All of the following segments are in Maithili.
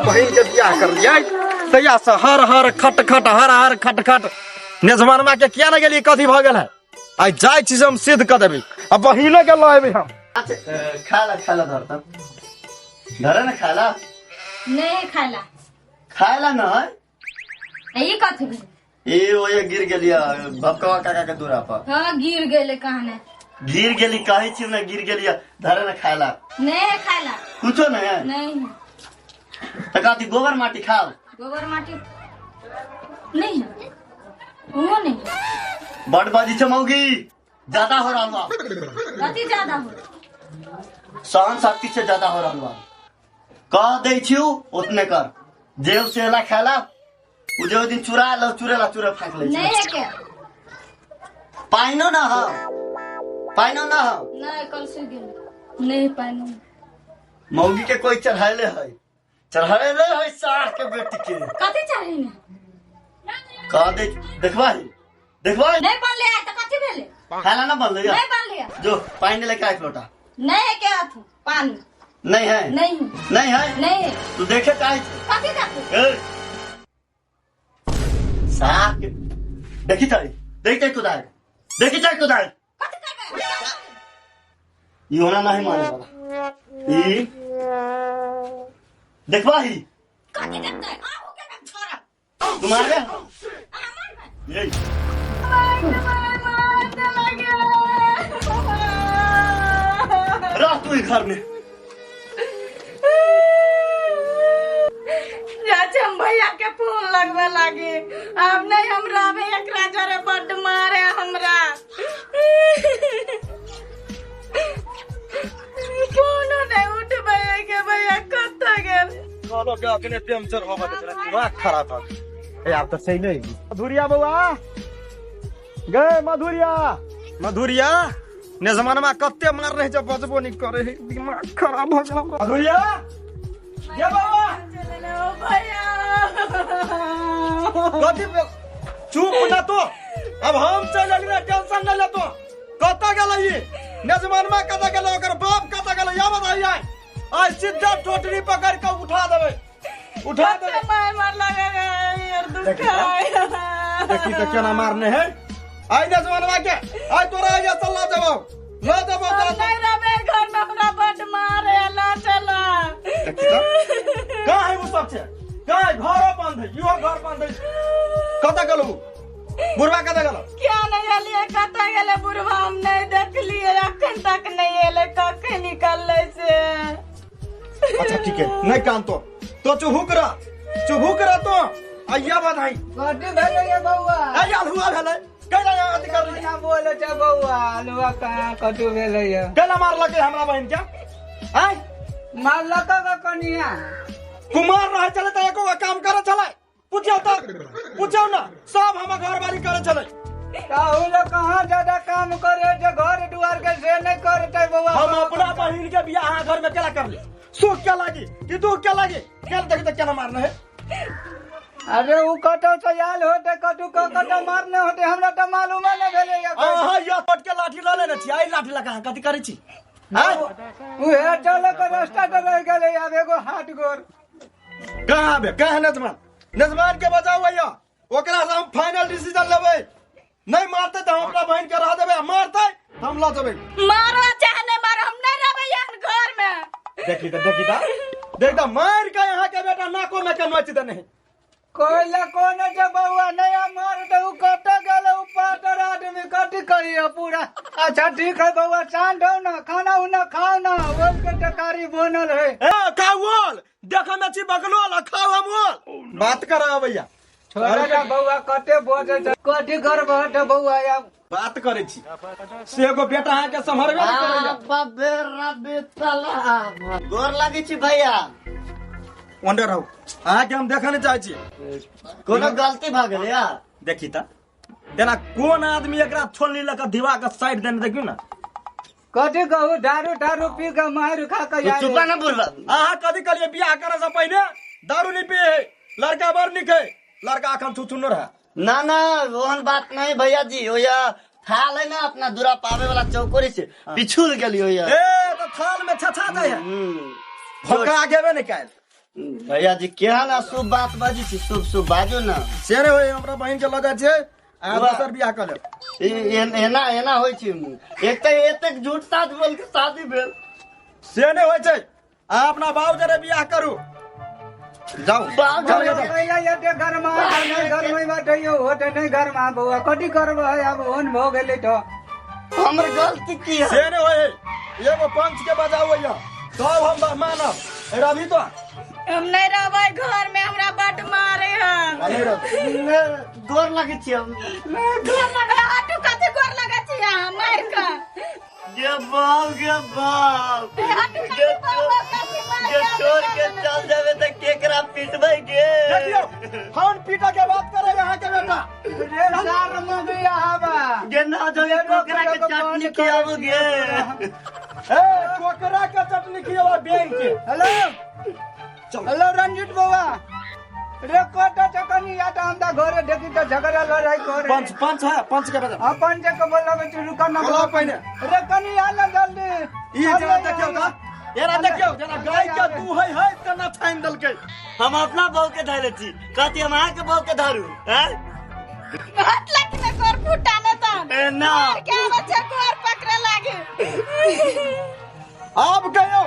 बहिन के बियाह कर लिया तैया से हर हर खट खट हर हर खट खट नेजमानमा के किया न गेली कथी भऽ गेल है आइ जाइ छी से हम सिद्ध कऽ देबै आ बहिने के लऽ एबै हम अच्छा खाला खाला धर त धर न खाला नहीं खाला खाला न है ई कथी भेल ए ओए गिर गेलिया भपकवा काका के दूरा पर हाँ गिर गेले कहने गिर गेली कहै छी ने गिर गेलिया धर न खाला नहीं खाला कुछो न है नहीं है त कथी गोबर माटी खाओ गोबर माटी नहीं है वो नहीं है बड़ बाजी छै मौगी ज्यादा हो रहल बा कथी ज्यादा हो सहन शक्ति से ज्यादा हो रहल बा कह दै छियौ उतने कर जेल से एला खाला उ जे ओहि दिन चुरा लो चुरेला चुरे फाँक लै नहीं छै है के पाइनो ना हो पाइनो ना हो नहीं कल सूख गेल नहीं पानी मौगी के कोई चढ़ाले है चढ़ाले है सास के बेटी के कथी चाही ने कह दे देखबा ही देखबा ही नहीं बनले है तो कथी भेले खाना ना बनले नहीं बनले जो पानी लेके आए लोटा नहीं है के अथु पानी नहीं है नहीं है नहीं है नहीं है तू देखे काहे छे कथी देखू ए साफ के देखी चाही देखी चाही कुदाल देखी चाही कुदाल कथी करबै ई होना नहीं माने वाला ई देखबा ही कथी देखतै आहू के ना छोड़ब तुम्हारे अहाँ मारबै ये रह तू ई घर में चाचा हम भैया के फोन लगवे लागे अब नहीं हम रहबे एकरा जरे बड्ड मारे हमरा फोनो नहीं उठबै के भैया कतऽ गेल कहलो के अखने टेंशन होबे के छलै दिमाग खराब भऽ गेल। ए आब तऽ सही नहीं मधुरिया बौआ गे मधुरिया मधुरिया ने जमानमा कते मार रहे जब बजबो नहीं करे है दिमाग खराब भऽ गेल हमरा। मधुरिया गे बौआ भैया कथी भेल? चुप ना तो अब हम चलि एली ना टेंशन नहीं ले तो कतऽ गेलै ई नजमानमा कतऽ गेलै ओकर बाप कतऽ गेलै या बताइए आइ आइ सीधा टोटरी पकड़ के उठा देबै उठा देबै मार मार लगे यार देखी देखी तऽ केना मारने है आइ नजमानमा के आइ तोरा आइया चल जबाउ ल जबाउ तोरा नहीं रहबे घर में हमरा बड मारे ला चला देखी तऽ कहाँ है ओ सब छै कहाँ है घरो बंद है इहो घर बंद है कतऽ गेलौ बुढ़वा कतऽ गेलौ क्या नहीं एलिए कतऽ गेलै बुढ़वा हम नहीं देखलिए अखन तक नहीं एलै कखन निकललै से अच्छा ठीक है नहीं कान तो तो चुहुक रह चुहुक रह तो आइया बधाई कथी भेलै ये बौआ आइया हुआ भेलै कैला यहाँ अथी कर ना बोले छै बौआ अलुआ कहाँ कथी भेलै ये कैला मारलकै हमरा बहिन के आय मारलक के कनिया कुमार रहे छलै तऽ एको गो काम करे छलै पूछियौ तऽ पूछियौ ने सब हमर घरवाली करे छलै ताहू लोग कहाँ ज्यादा काम करे जे घर दुआर के से नहीं करते बौआ हम अपना बहिन के बियाह अहाँ घर में केला कर ले सुख के लागी कि दुख के लागी केला देखी तऽ केना मारने है अरे उ कतौ से आयल होते कतौ क कतौ मारने होते हमरा तऽ मालूमे नहि भेलै ये अहाँ यह पट के लाठी लऽ लेने छी आइ लाठी लऽ कऽ अहाँ कथी करै छी आँय? उहे चले के रास्ता तऽ रहि गेलै आब एगो हाथ गोर कहाँ आबे कहाँ नजमान नजमान के बचाउ भैया ओकरा से हम फाइनल डिसीजन लेबै नहीं मारते तऽ हम अपना बहन के रह देबै आ मारते तऽ हम लऽ जेबै मारो चाहे नहीं मारो हम नहीं रहबै यहाँ घर में देखी तऽ देखी तऽ देख तऽ मारि के यहाँ के बेटा नाको में के नोच देने है कोयला कोन छै बौआ नहीं मार तऽ उ कतऽ गेलै उ पातर आदमी कथी कहिए पूरा अच्छा ठीक है बौआ शांत हो ना खाना उना खाओ ना ओल के तरकारी बनल है ए खाओल देख में छी बगलोल आ खाओ हम ओल बात कर भैया छोड़ा ना बौआ कते बजै छै कथी गड़बड़ है बौआ आब बात करै छी से एगो बेटा अहाँके सम्हरबे नहि करैया बाबे रबे तला गोर लागै छी भैया ओंडे रहू अहाँके हम देखऽ नहि चाहै छी कोनो गलती भऽ गेलै यार देखी तऽ जेना कोन आदमी एकरा छोलनी लऽ कऽ दिवा के साइड देने देखियौ ने कथी कहू दारू तारू पी के मारि खा के तू चुपा ना बुढ़वा अहाँ कथी कहलियै बियाह करे से पहिने दारू नहीं पिए है लड़का बड़ नीक है लड़का अखन छुछुन्नर है ना ना ओहन बात नहीं भैया जी ओया थाल है ना अपना दूरा पावे वाला चौकोरी से पिछुल गेली ओया ए तो थाल में छछा जाए है भोका गेबे नहीं कायल भैया जी केहन अशुभ बात बाजै छी, शुभ शुभ बाजू ने। से नहि होय, हमरा बहिन के लऽ जाइ छियै, अहाँ वाह। दोसर बियाह कऽ लेब। एना एना होइ छै? एक तऽ एतेक झूठ साच बोल के शादी भेल। से नहि होइ छै, अहाँ अपना बाप जरे बियाह करू, जाउ। बाप जाउ, जरे। जाउ। पहिले एते गरमा नहि गरमै बाटे यौ, होते नहि गरमा बौआ, कथी करबै आब, ओहन भऽ गेलै तऽ हमर गलती की है? से नहि होइ है, एगो पंच के बजाउ होइया तब हम मानब। ए रवि तो हम नहीं रहबै घर में, हमरा बड मारे हन। नहीं रहबै। ने, गोर लगै छी हम। गोर लगे हटू, कथी गोर लगे छी अहाँ मारि कऽ? गे बाप, गे बाप, ए, हटू, कथी बाबा, कथी मारि गे कऽ? छोड़ के चल जेबे तऽ केकरा पिटबै गे? देखियौ, फोन पीटा के बात करे अहाँ के बेटा। रे सार मगिया हवा। गे ना जोगे कोकरा के चटनी खियाबू गे। ए कोकरा के चटनी खियाबा बैंक के। हेलो हेलो रंजित बौआ रे, कोटा चकनी या त हमरा घरे देखी त झगड़ा लड़ाई करे। पंच, पंच है, पंच के बजा। अपन जे के बोलाबै छी, रुका ना। बोलाउ पहिने। रे कनी आ ना जल्दी। ई जरा देखियौ त, एरा देखियौ जरा, गाय के दूहै है तेना छानि देलकै। हम अपना बहू के धरे छी, कहती हम अहाँ के बहू के धरू हैं? हाथ लगी में गोर फूटा ने तन। ए ना। मार के आबै छै, गोर पकड़े लागे। आब कहियौ,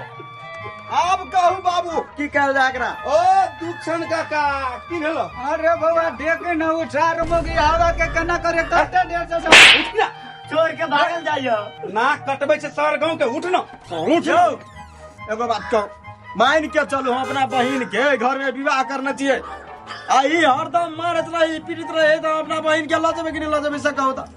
आब कहू बाबू, की कहल जाय एकरा? ओ दुक्षण काका, की भेलो? अरे बौआ, देख न उ सार मगी हवा के केना करे, कते देर से उठ ना। छोड़ के भागल जाइयो। नाक कटबै छै सर गाँव के, उठ न। उठ। एगो बात कहू, मान के चलू हम अपना बहिन के घर में विवाह करने छियै आ ई हरदम मारैत रही, पीटैत रहे, तऽ अपना बहिन के लऽ जेबै कि नहि लऽ जेबै से कहू तऽ?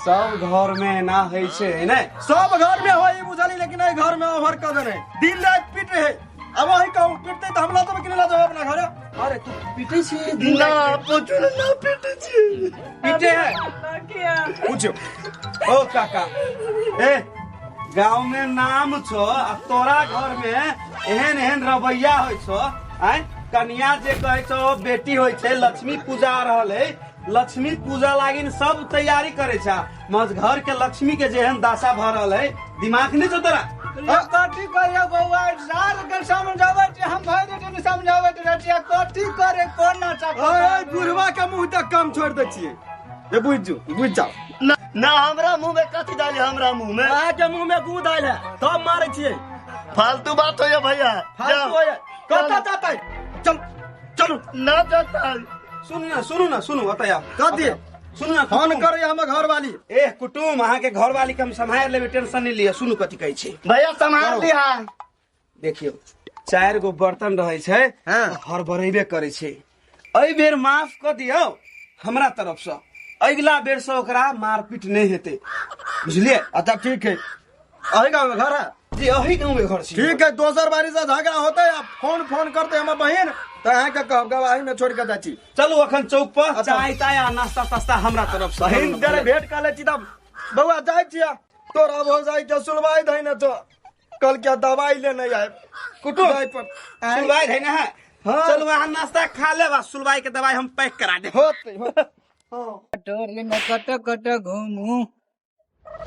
सब घर में एना होइ छै ने? सब घर में होई बुझली, लेकिन एहि घर में ओवर कऽ देने, दिन राति पीट रहे। अब वही कहू, पीटते तऽ हम लऽ जेबै कि नहि लऽ जेबै अपना घरे? अरे तू पीटै छी दिन ना राति? पूछू ना, ना पीटे छी। पीटे है? पूछियौ। ओ काका, ए गाँव में नाम छो आ तोरा घर में एहन एहन रवैया होइ छो? आय कनिया जे कहै छो बेटी होइ छै, लक्ष्मी पूजा आ रहल है, लक्ष्मी पूजा लागिन सब तैयारी करे छै, मज घर के लक्ष्मी के जेहन दशा भऽ रहल है, दिमाग नहीं छौ तोरा? रे कथी कहियो बौआ, सार के समझाबै छी हम, भरि दिन समझाबैत रहै छी, कथी करे कोना ओए बुढ़वा के मुंह तक कम छोड़ दै छियै, ये बुझ जो, बुझ जाओ। ना ना, हमरा मुंह में कथी डाली, हमरा मुंह में? अहाँ के मुंह में गुद आयल है तब मारै छियै। फालतू बात होइया भैया। फालतू होइया। कतऽ जातै? चल चलू। ना जाता। सुनू ना, सुनू ना, सुनू, ओतय आउ। कथी? सुनू ना। फोन करे हमर घरवाली। ए कुटुम, अहाँ के घरवाली के हम सम्हारि लेबै, टेंशन नहीं लिअ। सुनू कथी कहै छै। भैया सम्हार लिहा। देखियौ, चारि गो बर्तन रहै छै। हाँ। तऽ हड़बड़ेबे करै छै। एहि बेर माफ कऽ दियौ हमरा तरफसँ, अगिला बेरसँ ओकरा मारपीट नहि हेतै, बुझलियै? अच्छा ठीक है, अही गाँव में घर है? जी, अही गाँव में घर छी। ठीक है, दोसर बारी से झगड़ा होते आ फोन फोन करते हमर बहिन तऽ अहाँके कहब, गवाही में छोड़ के जाइ छी। चलू अखन चौक पर। अच्छा। चाय ताय आ नाश्ता तास्ता हमरा तरफ से। बहिन तेरे भेंट कर ले छी तब बौआ, जाइ छियै, तोरा भौजाई के सुनवाई धैने छौ, कल के दवाई लेने आयब। कुटुम। जाय पर सुलवाई है ना है? हाँ। चलू अहाँ नाश्ता खा लेब आ सुलवाई के दवाई हम पैक करा देब। होते होते। टोली में कत कत घूमू,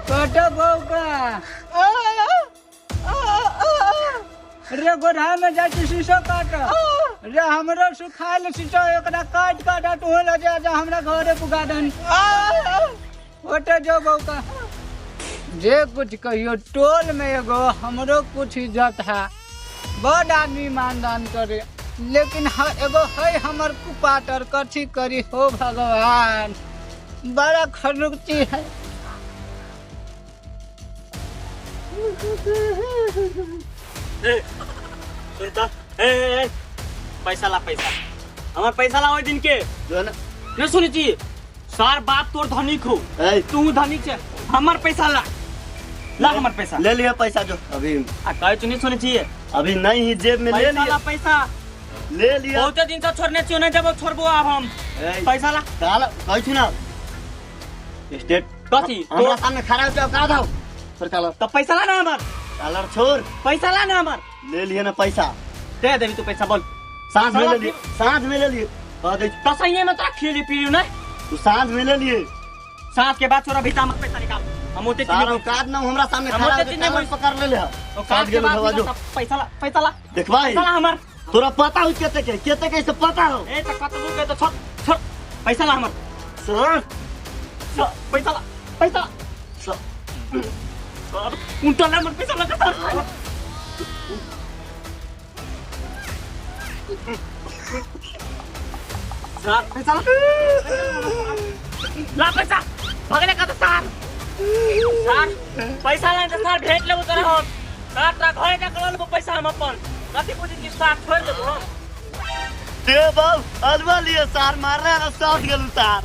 कत बौका रे, गोढ़ा में जाइ छी शीशो काट रे, हमरो सुखायल शीशो एकरा काटि काट तू लऽ जा जा, हमरा घरे पुगा दन। ओते जो बौका, जे कुछ कहियो टोल में एगो हमरो कुछ इज्जत है, बड़ आदमी मानदान करे, लेकिन एगो है हमर कुपातर, कथी करी हो भगवान, बड़ा खनुक्ति है। सुन त, ए ए, ए पैसा ला, पैसा, हमर पैसा ला ओहि दिन के। जो ना। नहीं सुनै छी, सार बाप तोर धनिक हो। ए। तू धनिक छे, हमर पैसा ला, ला हमर पैसा। ले लिया पैसा जो अभी। आ कहै छी नहीं सुनै छी? अभी नहीं ही जेब में, ले पैसा लिया। ला पैसा। ले लिया। बहुते दिन से छोड़ने छियो, नहीं देबो, छोड़बो आब हम। ए, पैसा ला। काला कहै छी ना स्टेट। कथी? हमरा सामने खड़ा होके औकात हौ छोड़ कालर। तऽ पैसा ला ना हमर। कालर छोड़। पैसा ला ना हमर। ले लिया ना पैसा। दे देबी तू पैसा, बोल। साँझ में साला ले लिए, साँझ में ले लिए, कह दै छी। तसैये में तोरा खियली पियू नहीं? तू साँझ में ले लिए। साँझ के बाद छोरा भीता हमर पैसा निकाल, हम ओते सारा औकात ना, हमरा सामने हम खड़ा ओते होके चीज नहीं कालर बोल। पकड़ ले ले। औकात साँझ के के बाद बाद निकाल, पैसा ला, पैसा ला। देखबाई। पैसा ला हमर। तोरा पता हो कते के कते के से पता हो ए त कतबो के त छोड़ छोड़ पैसा ला हमर सर सर, पैसा ला पैसा ला सर सर उल्टा ला हमर पैसा ला सर सर पैसा ला ला पैसा भगले का सर सर पैसा ला त सर भेट लेबो तोरा हम सर तोरा घरे जा कर लेबो पैसा हम अपन कथी बुझी कि सर छोड़ देबो हम दे बाबू अलवा लिए सार मारना ना साथ गेलू सार।